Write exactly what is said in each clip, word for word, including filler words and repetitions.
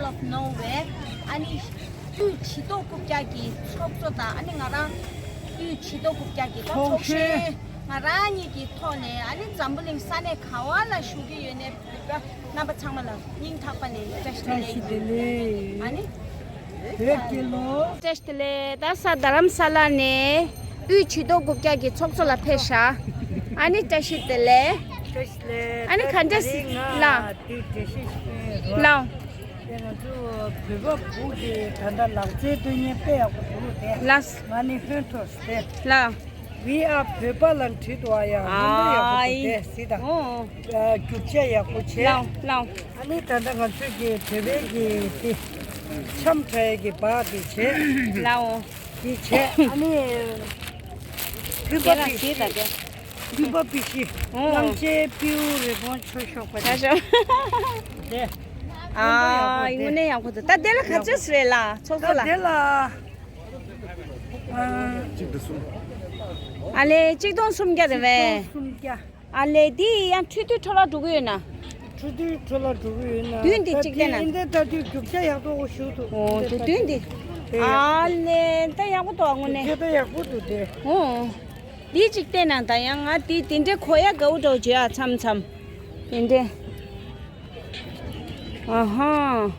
of Norway ཨ་ནི་དབུས་བྱི་དོར་རྐུབ་བཀྱག་གི་ཚོགས་གཙོ་དང་ཨ་ནི་ང་རང་དབུས་བྱི་དོར་རྐུབ་བཀྱག་གི་ད་ཚོགས་གཞོན་ང་རང་གཉིས་ཀྱི་ཐོག་ནས་ཨ་ནི་འཛམ་བུ་གླིང་ས་གནས་ག་བ་ལ་བཞུགས་ཀྱི་ཡོད་ནའི་བོད་པ་རྣམ་པ་ཚང་མ་ལ་སྙིང་ཐག་པ་ནས་བཀྲ་ཤིས་བདེ་ལེགས་ཡིན། ཨ་ནི་བོད་ཀྱི་ལོ། བཀྲ་ཤིས་བདེ་ལེགས། ད་ས་རྡ་རམ་ས་ལ་ནས་དབུས་བྱི་དོར་རྐུབ་བཀྱག་གི་ཚོགས་གཙོ་ལ་ཕེབས་ཤག་ཨ་ནི་བཀྲ་ཤིས་བདེ་ལེགས། བཀྲ་ཤིས་བདེ་ལེགས། ཨ་ནི་ག་འདྲ་སི་ལ། དེ་འགྲེལ་བཤད་ཞུ་ཡིན་རོགས། ལའོ། དེ་ང་ཚོ་བོད་པ་བུ་གི་ད་ལྟ་ལག་རྩལ་སྟོན་མཁན་དཔེ་ཡག་པོ་འདུག་དེ། ལགས། ང་ནི་ཧོན་ཐོར་སྟེ། ལའོ། We are བོད་པ་ལ་བྲིས་འདུག་ཨ་ཡ། ཧོན་ཐོར་ཡག་པོ་འདུག་དེ་སི་ད། ཨོ། རྒྱུ་ཆ་ཡག་པོ་བྱས། ལའོ་ལའོ། ཨ་ནི་ད་ལྟ་ང་ཚོས་ཀྱི་བོད་པའི་གི་དེ་འཆམ་ཕྲ་ཡས་ཀྱི་སྦག་དེ་བྱས། ལའོ། དེ་བྱས་ཨ་ནི་ཕུད་པ་དེ་ལ་པི་ཤི། ཟེར་ད་དེ། ཕུད་པ་པི་ཤི། ཨོ། གླང་ཆེན་སྤྲེའུ་རི་བོང་ཆོས་ཤོག་པ་ཆ་དེ། ཤོག་དེ། ཨ་ཡི་དངོས་གནས་ཡག་པོ་འདུག་ད་དེ་ལ་ག་ཚོད་རེད་ལ་ཚོགས་གཙོ་ད་ལ། དེ་ལ་ཨ་ལེ་གཅིག་སྟོང་སུམ་བརྒྱ་རེད་བས། སུམ་བརྒྱ། ཨ་ལེ་འདི་ཡང་འཕྲོ་མཐུད་འཕྲོ་བརླག་འགྲོ་གི་ཡོད་ན། འཕྲོ་མཐུད་འཕྲོ་བརླག་འགྲོ་གི་ཡོད་ན། མདུན་འདི་ད་གཅིག་བལྟས་ན། འདི་ད་དུས་རྒྱུ་ཆ་ཡག་ཏོག་ཞུ་ཐུབ། ཨོ་དེ་མདུན་འདི། དེ་ཡག་ཨ་ལེ་ད་ཡག་པོ་འདུག་ཨ་དངོས་གནས། རྒྱུ་ཆ་ད་ཡག་པོ་འདུག་དེ། ཨོ། འདི་གཅིག་བལྟས་ན་ད་ཡང་ང་འདི་དེ་འདྲའི་གོ་ཡག་དགའ་བོ་འདྲ་བོ་བརྗོད་ཨ་མཚམས་མཚམས། དེ་འདྲའི། ཨ་ཧ།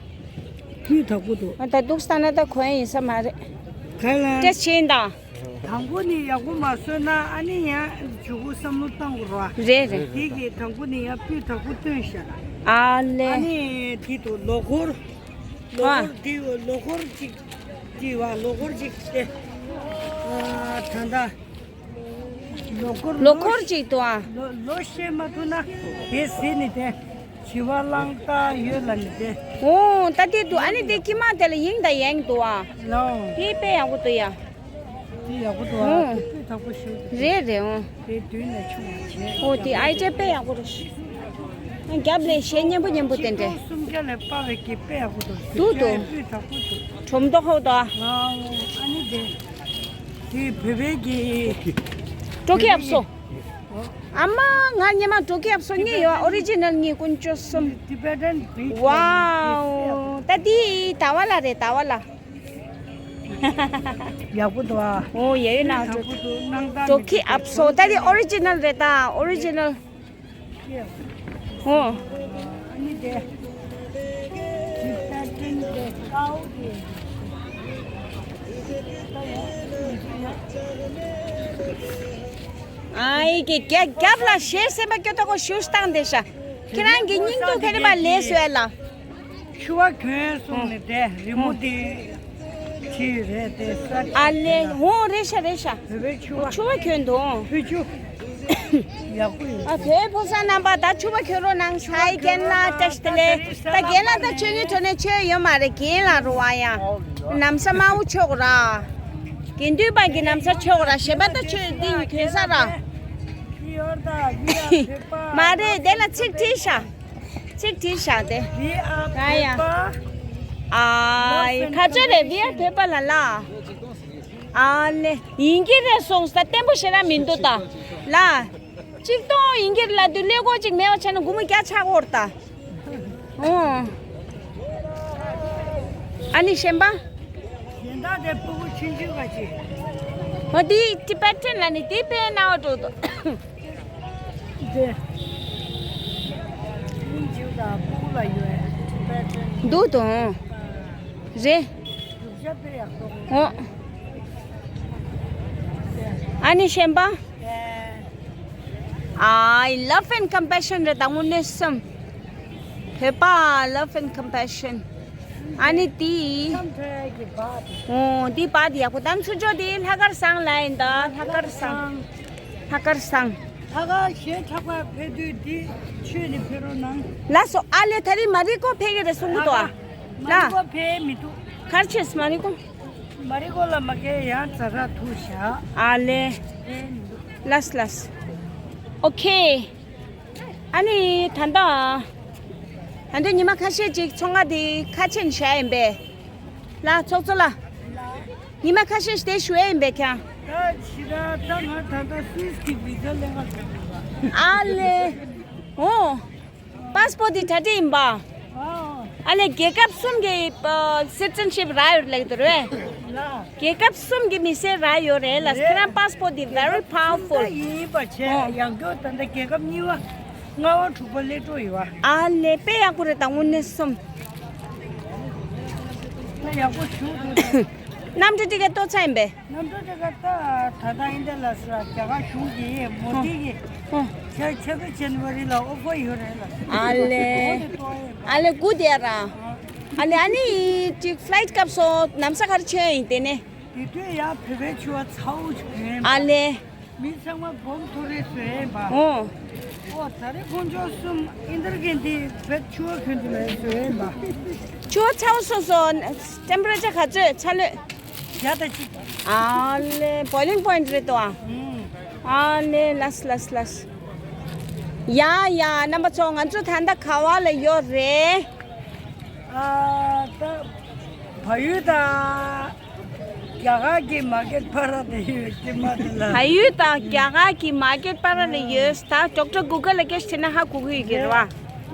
སྤུས་དག་པོ་འདུག་ཨ་ད་འདུག་ས་ན་ད་གོ་ཡ་ཡིན་ས་མ་རེད། ག་ལ། ཏེ་ཆེན་དང་། དང་པོ་ནི་ཡག་པོ་མ་བཟོས་ན་ཨ་ནི་ཡང་མཇུག་གུ་བསམ་བློ་བཏང་དགོས་ར། རེད་རེད། དེ་གི་དང་པོ་ནི་ཡང་སྤུས་དག་པོ་བཏོན་ཤག་ཨ་ལེ། ཨ་ནི་དེ་དུ་ལོ་འཁོར། ལོ་ཨ། འཁོར་དེ་ལོ་འཁོར་གཅིག་དེ་བ་ལོ་འཁོར་གཅིག་སྟེ། ཨ་ད་ད། ལོ་འཁོར་ལོ་འཁོར་གཅིག་ཏུ་ཨ། ལོ་ལོ་ཤེས་མ་ཐུབ་ན་དེ་ཟིན་ནི་དེ་བྱི་བ་གླང་རྟ་ཡོད་ལ་ནི་དེ། ཨོ་ད་དེ་འདུག་ཨ་ནི་དེ་ཀྱི་མ་དེ་ལ་ཡིན་ད་ཡན་འདུག་ཨ། ལའོ། དེ་དཔེ་ཡག་པོ་འདུག་ཡ། དེ་ཡག་པོ་འདུག་ཨ། ཨོ། དེ་སྤུས་དག་པོ་ཞིག་འདུག་རེད་རེད་ཨོ། དེ་མདུན་ལ་ཆུང་བ་བྱས། ཨོ་དེ་ཨའི་ཅེ་དཔེ་ཡག་པོ་རེད། རྒྱབ་ལས་གཞས་སྙན་པོ་སྙན་པོ་དེ་འདྲས། སུམ་བརྒྱ་ལས་སྤར་བའི་གི་དཔེ་ཡག་པོ་འདུག་འདུག་འདུག་སྤུས་དག་པོ་འདུག་ཁྲོམ་ཐོག་ཧོ་ད། ལའོ། ཨ་ནི་དེ། དེ་བོད་པའི་གི་ཀྲོ་ཀི་ཨབ་སོ། ཨ་མ་ང་ཉི་མ་ཀྲོ་ཀི་ཨབ་སོ་གཉིས་ཡོད། ཨོ་རི་ཇི་ནལ་གཉིས་ཀུན་སྤྱོད་གསུམ། Tibetan beat ཝའོ། ད་དེ་ཟླ་བ་ལ་རེད་ཟླ་བ་ལ། ཡག་པོ་འདུག་ཨ། ཨོ་ཡ་ཡོད་ན་ཀྲོ་ཀི་ཨབ་སོ། ད་དེ་ཨོ་རི་ཇི་ནལ་རེད་ད་ཨོ་རི་ཇི་ནལ། ཨོ། ཨ་ཡི་གེ་རྒྱ་རྒྱབ་ལ་ཞེས་སེམས་པ་སྐྱོ་ཏོག་གོ་ཞུ་སྟངས་དེ་ཤ། ཁྱེད་རང་གི་སྙིང་སྡུག་ཁ་ནི་མ་ལས་སོས་ལ། ཆུ་བ་གྱོན་སོང་ནས་དེ་རི་མོ་དེ་ཁྲིད་རེད་དེ་ས། ཨ་ལེ་ཧོ་རེ་ཤ་རེ་ཤ། བོད་པའི་ཆུ་བ། ཆུ་བ་གྱོན་འདུག་ཕུ་ཆུ། ཡག་པོ་ཡོད། ཨ་བོད་ཕོ་གསར་རྣམ་པ་ད་ཆུ་བ་གྱོན་རོགས་གནང་། ཧའི་རྒན་ལགས་བཀྲ་ཤིས་བདེ་ལེགས། ད་རྒན་ལགས་ད་ཆོས་ཉིད་ཁྲོད་ནས་ཆོས་ཡོད་མ་རེད་རྒན་ལགས་རུ་བ་ཡ། ན་བཟའ་དམར་པོ་མཆོད་དགོས་ར། དགེ་འདུན་པ་གི་ན་བཟའ་མཆོད་དགོས་ར་གཞན་པ་ད་ཆོས་འདི་གྱོན་ས་ར། མ་རེད་དེ་ལ་ཚིག་བྲིས་ཤག་ཚིག་བྲིས་ཤག་དེ། ཡ་ཡ། ཨ་ཁ་ཆོ་རེད་བི་ཨར་བོད་པ་ལ་ལ། ཨ་ལེ། ཡིན་གྱི་རེད་སོང་ས་བརྟན་པོ་ཞེ་དྲག་མི་འདུག་ད། ལ། གཅིག་སྟོང་ཡིན་གྱི་རེད་ལ་དུས་ཀླད་ཀོར་གཅིག་མེད་པ་བྱས་ན་སྒོར་མོ་བརྒྱ་ཆག་གོ་རེད་ད། ཨོ། ཨ་ནི་གཞན་པ། གཞན་དག་དེ་སྤུ་གུ་ཆུང་ཆུང་ག་ཅིག་ཨོ་དེ་ཊི་བེ་ཊན་ལ་ནི་དེ་དཔེ་ནའོ་འགྲོ་འདུག་དེ། སྙིང་རྗེ་དང་སྤུ་གུ་ལ་ཡོད་ཊི་བེ་ཊན། འདུག་དང་། རེད། རྒྱུ་ཆ་དཔེ་ཡག་པོ། ཨོ། ཨ་ནི་གཞན་པ། ཨའི་ལབ་ཨེན་ཀམ་པེ་ཤན་རེད་ད་དངོས་གནས་སམ། བོད་པ་ལབ་ཨེན་ཀམ་པེ་ཤན། ཨ་ནི་དེ། འཆམ་ཕྲ་ཡས་ཀྱི་སྦག་དེ། ཨོ་དེ་སྦག་དེ་ཡག་པོ་དང་ཚུར་ཕྱོགས་དེ་ལྷག་དཀར་བཟང་ལ་ཡིན་ད་ལྷག་དཀར་བཟང་། ལྷག་དཀར་བཟང་། ལྷག་དཀར་གཞས་འཁྲབ་པར་ཕེབས་དུས་འདི་ཆོས་ནི་ཕེབས་རོགས་གནང་། ལགས་སོ་ཨ་ལེ་ད་རིང་མ་རི་ཀོ་ཕེབས་ཀྱི་རེད་གསུང་གི་འདུག་ཨ། ལ། མ་རི་ཀོ་ཕེབས་མི་འདུག་གར་ཆེས་མ་རི་ཀོ། མ་རི་ཀོ་ལ་མ་སྐད་ཡང་ཛ་དྲག་ཐུག་བཞག་ཨ་ལེ། ཕེབས་མི་འདུག་ལགས་ལགས། ཨོ་ཁེ། ཨ་ནི་ད་ལྟ། ད་ལྟ་ཉི་མ་ཁ་ཤས་ཅིག་ཚོང་ཁང་འདི་ཁ་ཕྱེ་བཞག་ཡིན་པས། ལ་ཚོགས་གཙོ་ལ། ཉི་མ་ཁ་ཤས་ཤིག་དེ་ཞུ་ཡས་ཡིན་པས་ཁྱང་། ད་ཕྱི་ཟླ་ད་ང་ད་ལྟ་སུད་སི་གི་བི་ཛ་ལེན་ག་འགྲོ་གི་ཡོད་པ། ཨ་ལེ། ཨོ། པཱ་སི་པོ་ཊི་དེ་གྲ་སྒྲིག་ཡིན་པ། ཨོ། ཨ་ལས་རྒྱལ་ཁབ་གསུམ་གྱི་ཨ་སི་ཊི་ཛེན་ཤིབ་རག་ཡོད་ལེགས་འདུག་རེད། ལ། རྒྱལ་ཁབ་གསུམ་གྱི་མི་སེར་རག་ཡོད་རེད་ལ། རེད། ཁྱེད་རང་པཱ་སི་པོར་ཊི་འདི་very powerful། ཡིན་པ་བྱས། ཨོ། ཡང་སྐྱོ་ད་ལྟ་རྒྱལ་ཁབ་གཉིས་པ་ལྔ་པ་དྲུག་པ་སླེབས་འགྲོ་ཡོད་པ། ཨ་ལས་དཔེ་ཡག་པོ་རེད་ད་དངོས་གནས་སོམ། ད་ཡག་པོ་བྱུང་འདུག་ད། གནམ་གྲུ་ཊི་ཀེ་ཊི་གཏོར་ཚར་ཡིན་པས། གནམ་གྲུ་ཊི་ཀེ་ཊི་ད་ད་ལྟ་ཨིན་ད་ལ་ས་རྒྱ་གར་གཞུང་གིས་མོ་དི་གིས་ཨོ། ཆ་ཆ་པེ་ཇན་ཝ་རི་ལ་ཨོ་ཕར་ཡོད་རེད་ལ། ཨ་ལས། ཨོ་དེ་ཏོ་ཨེ། ཨ་ལས་གུ་དེ་ར། ཨ་ལས་ཨ་ནི་ཅིག་ཕ་ལའི་ཊི་སྐབས་སུ་ནམ་ས་ག་རེ་ཆོད་ཡིན་དེ་ནས། དེ་དུས་ཡ་བོད་པའི་ཆུ་བ་ཚ་བོ་ཆུ་ཡིན་པ། ཨ་ལས། མི་ཚང་མ་སྦོམ་ཐོ་རེ་བཟོས་ཡིན་པ། ཨོ། ཨོ་ད་རེས་ཁོང་ཚོ་གསུམ་ཨིན་དར་གན་དི་བེད་ཆུ་བ་གོན་དུ་ལ་བཟོས་ཡིན་པ། ཆུ་བ་ཚ་བོ་སོ་སོ་ཊེམ་པེ་རེ་ཅར་ག་ཚོད་ཚ་ལོས། བརྒྱ་དང་གཅིག་ཨ་ལས་བོ་ལིང་པོ་ཡིན་ཊི་རེད་དོ་ཨ། ཨུམ། ཨ་ལས་ལགས་ལགས་ལགས། ཡ་ཡ་རྣམ་པ་ཚོ་ང་ཚོ་ད་ལྟ་ག་བ་ལ་ཡོད་རེད། ཨ་ད་བལ་ཡུལ་དང་རྒྱ་གར་གྱི་མར་ཀེཊ་བར་དེ་ཡོད་ཀྱི་མ་དེ་ལ། བལ་ཡུལ་དང་རྒྱ་གར་གྱི་མར་ཀེཊ་བར་ལ་ཡོད་ད། ཌོག་ཊར་གུ་གལ་ལ་སྐད་ཆ་དྲིས་ན་ཧ་གོ་གི་ཡོད་ཀྱི་རེད་བ།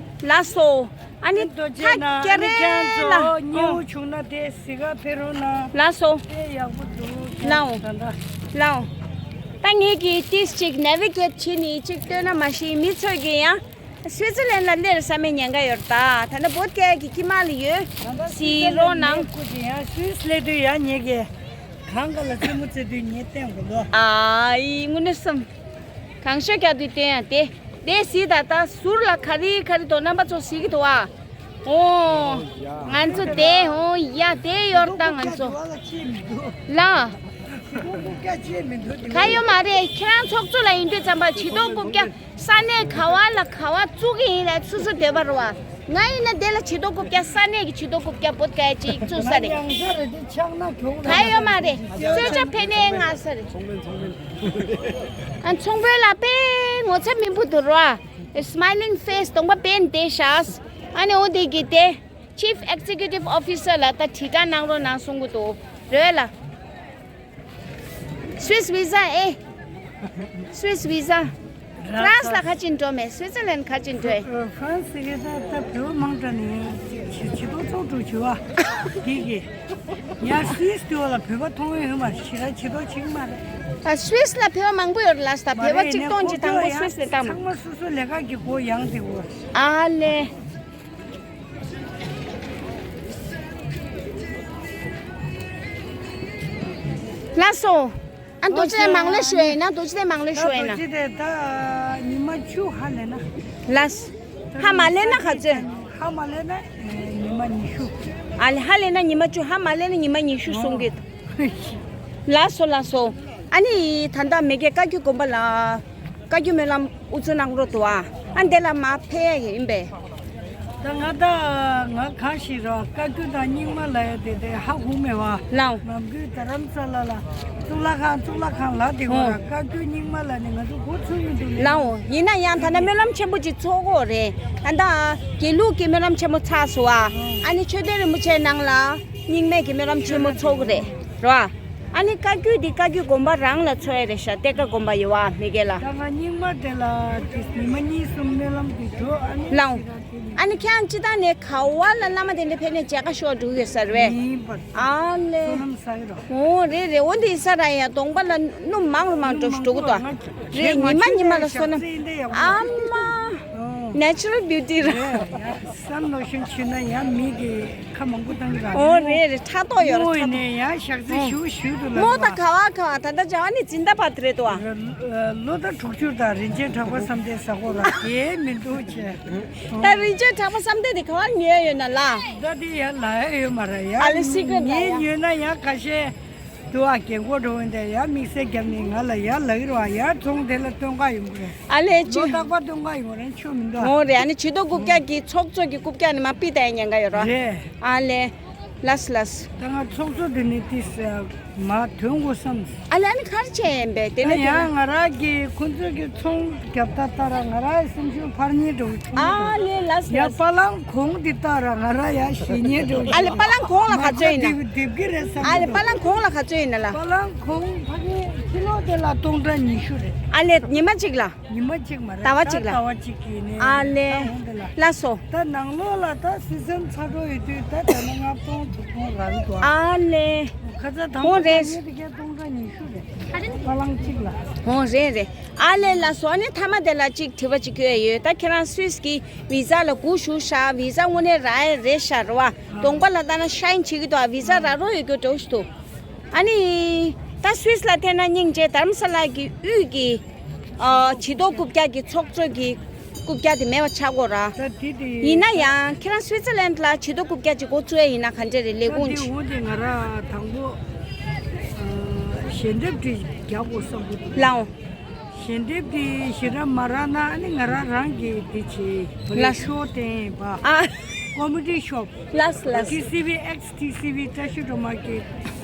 ལགས་སོ། ཨ་ནི་ཐག་རྒྱ་རེ་ལ། ཨ་ནི་ཁྱེད་ཚོ་ཉེ་བོ་བྱུང་ན་དེ་གཟིགས་ག་ཕེབས་རོགས་གནང་། ལགས་སོ། དེ་ཡག་པོ་འདུག་ལའོ། ད་ལྟ། ལའོ། ད་ངེད་ཀྱིས་ཏིས་ཅིག་ནེ་བི་གེཊ་བྱེད་ནི་ཅིག་སྟོན་ན་མ་ཤེས་མི་ཚོས་ཀྱི་ཡང་སུའི་ཙི་ལན་ལ་སླེབས་བསམ་མེད་ཉེན་ཁ་ཡོད་ད། ད་ལྟ་བོད་སྐད་ཀྱི་དཀྱིལ་མ་ལ་ཡོད། ད་ལྟ་སུའི་ཙི་ལན་ལ་སླེབས་དགོས་ཀྱི་ཡང་སུའི་ཙི་སླེབས་དུས་ཡང་ངེད་ཀྱིས་གང་ག་ལ་རྩེད་མོ་རྩེ་དུས་ངེད་བསྟན་དགོས་ལོ། ཨ་ཡི་དངོས་གནས་སམ། གང་ཤོད་རྒྱག་དུས་བསྟན་ཡང་དེ། དེ་གཟིགས་ད་ད་ཟུར་ལ་ག་རེ་ག་རེ་འདུག་རྣམ་པ་ཚོ་གཟིགས་ཀྱི་འདུག་ཨ། ཨོ། ང་ཚོ་དེ་ཨོ་ཡ་དེ་ཡོར་ད་ང་ཚོ། ལ། ག་ཡོད་མ་རེད་ཁྱེད་རང་ཚོགས་གཙོ་ལ་ཡིན་དུས་ཙམ་པ་བྱི་དོ་རྐུབ་བཀྱག་ས་གནས་ག་བ་ལ་ག་བ་བཙུགས་ཀྱི་ཡིན་ལ་སུ་སུ་བསྡད་པ་རེད་བ། ང་ཡིན་ན་དེ་ལ་བྱི་དོ་རྐུབ་བཀྱག་ས་གནས་ཀྱི་བྱི་དོ་རྐུབ་བཀྱག་བོད་སྐད་ཅིག་བཙུགས་ས་རེད། ད་ཡོད་མ་རེད་གསོལ་ཇ་ཕན་ནས་ང་ས་རེད། ཨ་ཚོང་དཔོན་ལགས་དཔེ་ངོ་ཚ་མི་འབུ་འདུག་རོ། སྨའི་ལིང་ཕེ་སི་གདོང་པ་དཔེ་བདེ་ཤག་ཨ་ནི་འོ་དེ་གི་དེ་ཅིབ་ཨེག་ཛེ་ཀུ་ཊིབ་ཨོ་ཕི་སར་ལ་ད་དྲི་བཀའ་གནང་རོགས་གནང་གསུང་གི་འདུག་རོ་ལ། སུའིས་བི་ཟ་ཨེ། སུའིས་བི་ཟ། ཧྥ་རན་སི་ལ་ག་ཅིན་འགྲོ་མེད། སུའི་ཙི་ལན་ག་ཅིན་འགྲོ་ཨེ། ཧྥ་རན་སི་གི་ད་ད་བོད་མང་དྲགས་ནས་ཇི་ཇི་ལྟར་ཚོགས་དྲུག་བྱུ་བ་འདི་གི་ཡང་སུའིས་དུ་ལ་བོད་པ་མཐོང་ཡོད་མ་རེད། ཞེ་དྲག་ཇི་ལྟར་ཆིག་མ་རེད། ད་སུའིས་ལ་བོད་པ་མང་པོ་ཡོད་རེད་ལ། ད་བོད་པ་གཅིག་སྟོང་གཅིག་དང་པོ་སུའིས་ལ་བཏང་མ། ཚང་མ་སོ་སོ་ལས་ཀ་གི་སྒོ་ཡང་དེ་གོ། ཨ་ལེ། ལགས་སོ། ཨ་རྡོ་རྗེ་གདན་མང་ལེ་ཞུ་ཡིན་ན། རྡོ་རྗེ་གདན་མང་ལེ་ཞུ་ཡིན་ན། རྡོ་རྗེ་གདན་ད་ཉི་མ་བཅུ་ཧ་ལས་ན། ལགས། ཧ་མ་ལས་ན་ག་ཚོད། ཧ་མ་ལས་ན་ཉི་མ་ཉི་ཤུ། ཨ་ལེ་ཧ་ལས་ན་ཉི་མ་བཅུ། ཧ་མ་ལས་ན་ཉི་མ་ཉི་ཤུ་གསུང་གི། ལགས་སོ་ལགས་སོ། ཨ་ནི་ད་ལྟ་མེ་གེ་བཀའ་བརྒྱུད་དགོན་པ་ལ། བཀའ་བརྒྱུད་སྨོན་ལམ་དབུ་འཛུགས་གནང་རོགས་འདུག་ཨ། ཨ་འདི་ལ་མ་ཕེབས་ཡ་ཡིན་པས། ད་ང་ད་ང་གང་ཞིག་རོ་བཀའ་བརྒྱུད་དང་རྙིང་མ་ལ་ཡ་དེ་དེ་ཧ་གོ་མེད་བ། ལའོ། ནམ་རྒྱུན་རྡ་རམ་ས་ལ་ལ་གཙུག་ལག་ཁང་གཙུག་ལག་ཁང་ལ་དེ་གོ་ར། ཨོ། བཀའ་བརྒྱུད་རྙིང་མ་ལ་ནི་ང་ཚོ་གོ་ཚུགས་ཡོད་འདུག་ལེ། ལའོ། ཡིན་ན་ཡང་ད་ལྟ་སྨོན་ལམ་ཆེན་པོ་ཅིག་ཚོགས་དགོས་རེད། ད་ལྟ་དགེ་ལུགས་ཀྱི་སྨོན་ལམ་ཆེན་མོ་ཚར་སོང་བ། ཨ་ནི་ཆོས་དོན་རིན་པོ་ཆེ་ནང་ལ་རྙིང་མའི་གི་སྨོན་ལམ་ཆེན་མོ་ཚོགས་དགོས་རེད་རོ། ཨ་ནི་བཀའ་བརྒྱུད་འདི་བཀའ་བརྒྱུད་དགོན་པ་རང་ལ་ཚོགས་ཡ་རེད་ཤག་གཏེར་ཁ་དགོན་པ་ཡོད་བ་མེ་གེ་ལ། ད་ང་རྙིང་མ་དེ་ལ་དེ་ཉི་མ་གཉིས་གསུམ་སྨོན་ལམ་དེ་འགྲོ། ཨ་ནི་ལའོ། ཨ་ནི་ཁྱེད་རང་སྤྱི་བཏང་ནས་ག་བ་ལ་བླ་མ་དེ་འདྲ་ཕེབས་ནས་མཇལ་ཁ་ཤོར་འགྲོ་གི་ཡོད་ས་རེད་པས། ཡིན་པ། ཨ་ལེ། བསོད་ནམས་བསགས་ཀྱི་རོ། ཨོ་རེད་རེད། འོ་འདི་ས་ར་ཡ་གདོང་པ་ལ་སྣུམ་མང་རུ་མང་འགྲོ་ཞིག་འགྲོ་གི་འདུག་རེད། ཉི་མ་ཉི་མ་ལ་བསོད་ནམས། ཨ་མ། ནེ་ཅུ་རལ་བིའུ་ཊི་ར། རེད། སན་ལོ་ཤན་བྱུགས་ན་ཡང་མི་གི་ཁ་མང་པོ་བཏང་གི་ར། ཨོ་རེད་རེད། ཕྲག་དོག་ཡོད་ར། ཕྲག་དོག་ནས་ཡང་ཞག་རྩི་ཞུ་ཞུ་འདུག་ལ། མོ་ད་ག་བ་ག་བ་ད་ལྟ་བྱ་བ་ནི་སྦྱིན་བདག་པ་དེ་རེད་དོ། ལོ་ད་དྲུག་ཅུ་དང་རིན་ཆེན་གྲགས་པ་བསམ་གཏན་ཟ་གོ་ར་དེ་མི་འདུག་ཅེས། ད་རིན་ཆེན་གྲགས་པ་བསམ་གཏན་དེ་ག་བ་ཉོས་ཡོད་ན་ལ། ད་དེ་ཡང་ལ་ཡ་ཡོད་མ་ར་ཡ། ཨ་ལེ་སི་ཀྲེ་ཊ་ལ་ཡ། ངས་ཉོས་ན་ཡང་ཁ་ཤས། དུ་བ་རྒན་གོག་འགྲོ་འོན་ཏེ་ཡ་དམིགས་བསལ་རྒྱབ་ནས་ང་ལ་ཡ་ལག་རུ་བ་ཡ་ཚོང་དེ་ལ་སྟོན་ག་ཡོང་གི་རེད། ཨ་ལེ་ལོ་ཅི། རྟག་པར་སྟོན་ག་ཡོང་གི་རེད་ཆོ་མི་འདུག་འོ་རེད། ཨ་ནི་བྱི་དོ་རྐུབ་བཀྱག་གི་ཚོགས་གཙོ་གི་རྐུབ་བཀྱག་ནི་མ་པི་ཏའི་ཉན་ག་ཡོད་ར། རེད། ཨ་ལེ། ལགས་ལགས། ད་ང་ཚོགས་གཙོ་དེ་ནི་ཏིས་མ་ཐོན་དགོས་བསམ། ཨ་ལས་ཨ་ནི་ག་རེ་བྱས་ཡིན་པས་དེ་ད་ནས་དེ་ཡང་ན། ང་རང་གི་ཁོ་ཚོ་གི་ཚོང་རྒྱབ་ད་ལྟ་ར་ང་རང་སེམས་ཤུགས་འཕར་ཉེན་འགྲོ་བྱུང་། ཨ་ལས་ལགས་ཡ་ལགས། པ་ལང་གོང་དེ་ལྟ་ར་ང་རང་ཡ་ཞེ་ཉེན་འགྲོ་བྱུང་། ཨ་ལས་པ་ལང་གོང་ལ་ག་ཚོད་ཡིན་ན། མ་ཁ་དེ་དེབ་ཀི་རེད་བསམ་ཨ་ལས་གི་པ་འདུག་ལང་གོང་ལ་ག་ཚོད་ཡིན་ན་ལ། པ་ལང་གོང་ཕ་གི་ཁྱི་ལོ་དེ་ལ་སྟོང་ཕྲག་ཉི་ཤུ་རེད། ཨ་ལས་ཉི་མ་གཅིག་ལ། ཉི་མ་གཅིག་མ་རེད། ཟླ་བ་གཅིག་ལ། ཟླ་བ་གཅིག་གི་ནས་ཨ་ལས། ད་འོང་དེ་ལ། ལགས་སོ། ད་ནང་ལོགས་ལ་ད་སི་སན་ཚ་འགྲོ་ཡོད་དུས་ད་ད་ནི་ལྔ་སྟོང་དྲུག་སྟོང་རག་གི་འདུག་ཨ། ཨ་ལས། ཁ་ཚ་དང་འོ་པོ་རེད། ད་ཉིད་དེ་གའི་སྟོང་ཕྲག་ཉི་ཤུ་རེད། པ་ལང་གཅིག་ལ། འོ་རེད་རེད། ཨ་ལས་ལགས་སོ། ཨ་ནི་མཐའ་མ་དེ་ལ་གཅིག་དྲི་བ་གཅིག་བཀོད་ཡོད། ད་ཁྱེད་རང་སུད་སི་གི་བི་ཛ་ལ་སྒུག་བཞུགས་ཤག་བི་ཛ་དངོས་གནས་རག་ཡ་རེད་ཤག་རེད་བ། གདོང་པ་ལ་ལྟ་ན་ཤའིན་བྱེད་ཀྱི་འདུག་ཨ། བི་ཛ་རག་རོགས་ཡོད་རྒྱུ་འགྲོ་ཞིག་འདུག་ཨ་ནི། ད་སུད་སི་ལ་བལྟས་ན་སྙིང་རྗེ་དྷ་རམ་ས་ལ་གི་དབུས་ཀྱི་ཨ་བྱི་དོ་རྐུབ་བཀྱག་གི་ཚོགས་གཙོ་གི་རྐུབ་བཀྱག་དེ་མེད་པ་ཆགས་ཀྱི་ཡོད་ར། ད་དེ་དེ་ཡིན་ན་ཡང་ཁྱེད་རང་སུད་སི་ལན་ལ་བྱི་དོ་རྐུབ་བཀྱག་ཅིག་འགོ་བཙུགས་ཡ་ཡིན་ན་ག་འདྲ་རེད་ལས་ད་ཁུངས་དེ་ཅིག་འོ་དེ་ང་ར་དང་པོ་ཨ་ཞལ་འདེབས་དེ་རྒྱག་དགོས་བསམ་གི་འདུག་ལའོ། ཞལ་འདེབས་དེ་ཞེ་དྲག་མ་རག་ན་ཨ་ནི་ང་རང་རང་གི་དེ་བྱེད་ལ་ཤོ་བསྟན་པ། ཨ་ཀོ་མེ་ཌི་ཤོབ། ལགས་སོ་ལགས་སོ། ཊི་སི་ཝི་ཨེགས་ཊི་སི་ཝི་བཀྲ་ཤིས་སྒྲོལ་མ་གི་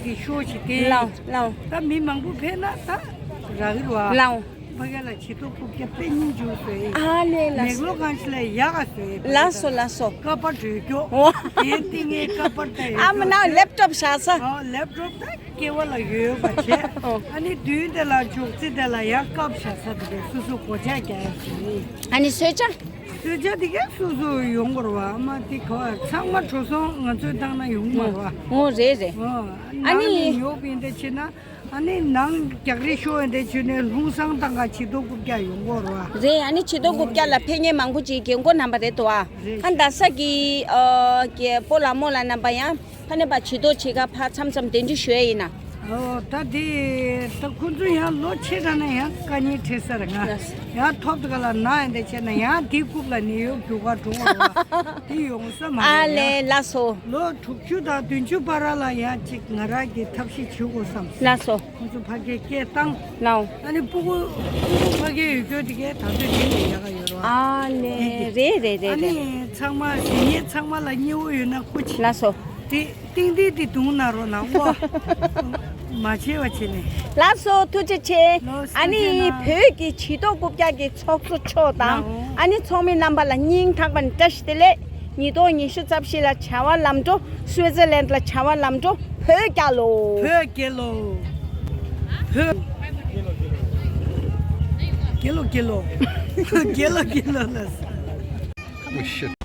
གི་ཤོ་ཞིག་སྟེ། ལའོ་ལའོ། ད་མི་མང་པོ་ཕེབས་ན་ད་རག་གི་རེད་བ། ལའོ། ཕ་གི་ལ་བྱི་དོ་རྐུབ་བཀྱག་དཔེ་སྙིང་རྗེ་བཟོས། ཨ་ལས་ལགས་མེག་ལོ་གང་ཞིག་ལ་ཡག་ག་བཟོས། ལགས་སོ་ལགས་སོ། ཀ་པར་བྲོས་ཀྱོག་འོ། དེ་ཏིང་ངེ་ཀ་པར་ད་ཡོད། ཨ་མ་ན་ལེབ་ཊོབ་བཞག་ས། ཨ་ལེབ་ཊོབ་ད་སྐེ་བ་ལ་ཡོད་པ་བྱས། ཨོ། ཨ་ནི་མདུན་དེ་ལ་ཅོག་ཙེ་དེ་ལ་ཡག་ཀབ་བཞག་ས་དེ་གས་སོ་སོ་སྒོ་ལྕགས་རྒྱག་ཡག་བྱས། ཨ་ནི་གསོལ་ཇ། གསོལ་ཇ་དེ་གས་སོ་སོ་ཡོང་དགོས་རེད་བ། ཨ་མ་དེ་ག་བ་ཚང་མ་འགྲོ་སོང་ང་ཚོས་བཏང་ན་ཡོང་མ་རེད་བ། འོ་རེད་རེད། ཨོ། ཨ་ནི་ནང་ནས་ཉོ་བ་ཡིན་ད་བྱས་ན། ཨ་ནི་ནང་རྒྱག་རེས་ཤོར་བ་འདི་བྱུང་ནས་ལྷུང་སང་བཏང་ག་བྱི་དོ་རྐུབ་བཀྱག་ཡོང་གི་རེད་བ། རེད། ཨ་ནི་བྱི་དོ་རྐུབ་བཀྱག་ལ་ཕན་ཉེ་མང་པོ་ཅིག་རྒན་རྒོན་རྣམ་པ་རེད་དོ་ཨ། རེད། ཨ་ནི་རྡ་ས་གི་ཨ་རྒད་པོ་ལགས་མོ་ལགས་རྣམ་པ་ཡང་ཕ་ནས་པ་བྱི་དོ་བྱེད་ག་ཕ་མཚམས་མཚམས་གདན་འདྲེན་ཞུ་ཡ་ཡིན་ན། ཨོ་ད་དེ་ད་ཁོང་ཚོ་ཡང་ལོ་ཆེ་དྲགས་ན་ཡང་དཀའ་ངལ་འཕྲད་ས་རེད་ང་། ལགས། ཡང་ཐོབ་དེ་ག་ལ་ན་ཡང་དེ་བྱས་ན་ཡང་དེ་རྐུབ་ལ་ནད་གཡོག་རྒྱུག་ག་འགྲོ་བ་རེད་བ། དེ་ཡོང་ས་མ་ཨ་རེད་ལས་ཡ། ལགས་སོ། ལོ་དྲུག་ཅུ་དང་བདུན་ཅུ་བར་ལ་ཡང་ཅིག་ང་རང་གི་ཐབས་ཤེས་བྱེད་དགོས་བསམ། ལགས་སོ། ཁོང་ཚོ་ཕ་གིར་སྐད་བཏང་། ལའོ། ཨ་ནི་སྤུ་གུ་སྤུ་གུ་ཕ་གིར་ཡོད་རྒྱུ་དེ་གས་ད་ལྟ་དེ་ལས་ཡག་ག་ཡོད་རེད་བ། ཨ་ནི་དེ་དེ། རེད་རེད་རེད་ཨ་རེད། ནི་ཚང་མ་ཟིན་ཡས་ཚང་མ་ལ་མཉེས་པོ་ཡོད་ན་སྐུ་མཁྱེན། ལགས་སོ། དེ་གཏིང་དེ་དེ་དུང་ན་རོ་ན་ཨོ། མ་བྱེད་པ་བྱེད་ནས། ལགས་སོ་ཐུགས་རྗེ་ཆེ། ལགས་སོ། ཨ་ནི་ཐུགས་རྗེ་གནང་། བོད་ཀྱི་བྱི་དོ་རྐུབ་བཀྱག་གི་ཚོགས་གཙོ་མཆོག་དང་། ལའོ། ཨ་ནི་ཚོགས་མི་རྣམ་པ་ལ་སྙིང་ཐག་པ་ནས་བཀྲ་ཤིས་བདེ་ལེགས། ཉིས་སྟོང་ཉི་ཤུ་རྩ་བཞི་ལ་བྱ་བ་ལམ་འགྲོ། སུའེ་ཙེར་ལན་ལ་བྱ་བ་ལམ་འགྲོ། བོད་རྒྱལ་ལོ། བོད་རྒྱལ་ལོ། བོད་རྒྱལ་ལོ་རྒྱལ་ལོ། རྒྱལ་ལོ་རྒྱལ་ལོ་ལ།